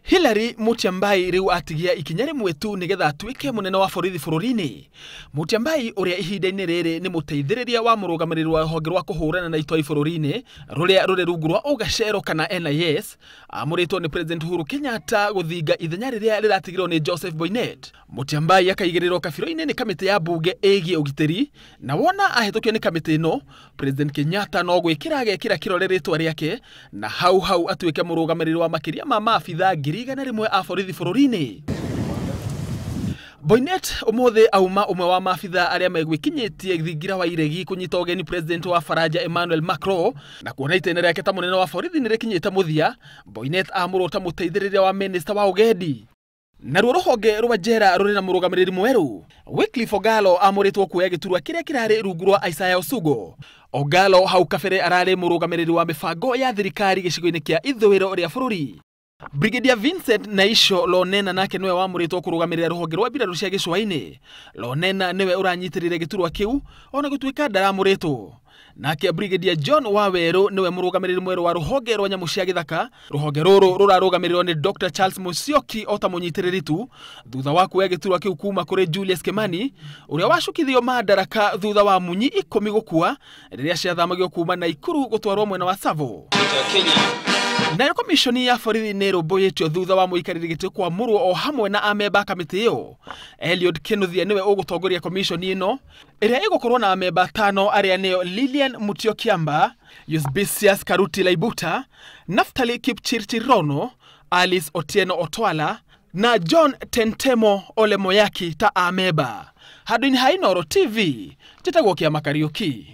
Hillary Mutyambai rĩu atigia ikinya rĩmwe tu nĩgetha atuĩke mũnene wa borithi bũrũri-inĩ. Mutyambai ũrĩa ihinda-inĩ rĩrĩ nĩ mũteithĩrĩria wa mũrũgamĩrĩri wa rũhonge rwa kũhũrana na itoi bũrũri-inĩ rũrĩa rũrĩ rungu rwa Ũgacero kana NIS, amũrĩtwo nĩ President Uhuru Kenyatta gũthinga ithenya rĩrĩa rĩratigirwo nĩ Joseph Boinnet. Mutyambai akaigĩrĩrwo kabirũ-inĩ nĩ kamĩtĩ ya mbunge ĩgiĩ ũgitĩri, na wona ahĩtũkio nĩ kamĩtĩ ĩno, President Kenyatta no gwĩkĩra agekĩra kĩrore rĩtwa rĩake na hau hau atuĩke mũrũgamĩrĩri wa makĩria ma maabitha 100,000 a borithi bũrũri-inĩ. Boinnet ũmũthĩ auma ũmwe wa maabitha arĩa megwĩkinyĩtie thingira wa iregi kũnyita ũgeni President wa Faranja Emmanuel Macron, na kuona itĩna rĩake ta mũnene wa borithi nĩ rĩkinyĩte mũthia, Boinnet amũrwo ta mũteithĩrĩria wa minista wa ũgendi. Naruo rũhonge rwa njera rũrĩ na mũrũgamĩrĩri mwerũ. Wycliffe Ogalo amũrĩtwo kuoya gĩturwa kĩrĩa kĩrarĩ rungu rwa Isaiah Osugo. Ogalo hau kabere ararĩ mũrũgamĩrĩri wa mĩbango ya thirikari gĩcigo-inĩ kĩa ithũĩro rĩa bũrũri. Brigadier Vincent Naisho Lonena nake niwe wamũrĩtwo kũrũgamĩrĩra rũhonge rwa mbirarũ cia gĩcũa-inĩ. Lonena niwe ũranyitĩrĩire gĩturwa kĩu ona gũtuĩka ndaramũrĩtwo. Nake Brigadier John Waweru niwe mũrũgamĩrĩri mwerũ wa rũhonge rwa nyamũ cia gĩthaka. Rũhonge rũrũ rũrarũgamĩrĩrwo nĩ Dr. Charles Musyoki o ta mũnyitĩrĩri tu, thutha wa kuoya gĩturwa kĩu kuma kũrĩ Julius Kimani ũrĩa wacukithio madaraka thutha wa munyi 10 gũkua rĩrĩa ciathamagio kuma Naikuru gũtwarwo mwena wa Tsavo. Nayo komishoni ya borithi nĩ ĩrũmbũyĩtio thutha wa mũikarĩri gĩtĩ kwamũrwo o hamwe na amemba a kamĩtĩ ĩyo. Eliud Kinuthia nĩwe ũgũtongoria komishoni ĩno ĩrĩa ĩgũkorwo na amemba 5 arĩa nĩo Lilian Mutio Kiamba, Eusebius Karuti Laibuta, Naftali Kipchirchir Rono, Alice Otieno Otwala na John Tentemo Ole Moyaki ta amemba. Handũ-inĩ ha Inooro TV, njĩtagwo Kĩama Kariũki.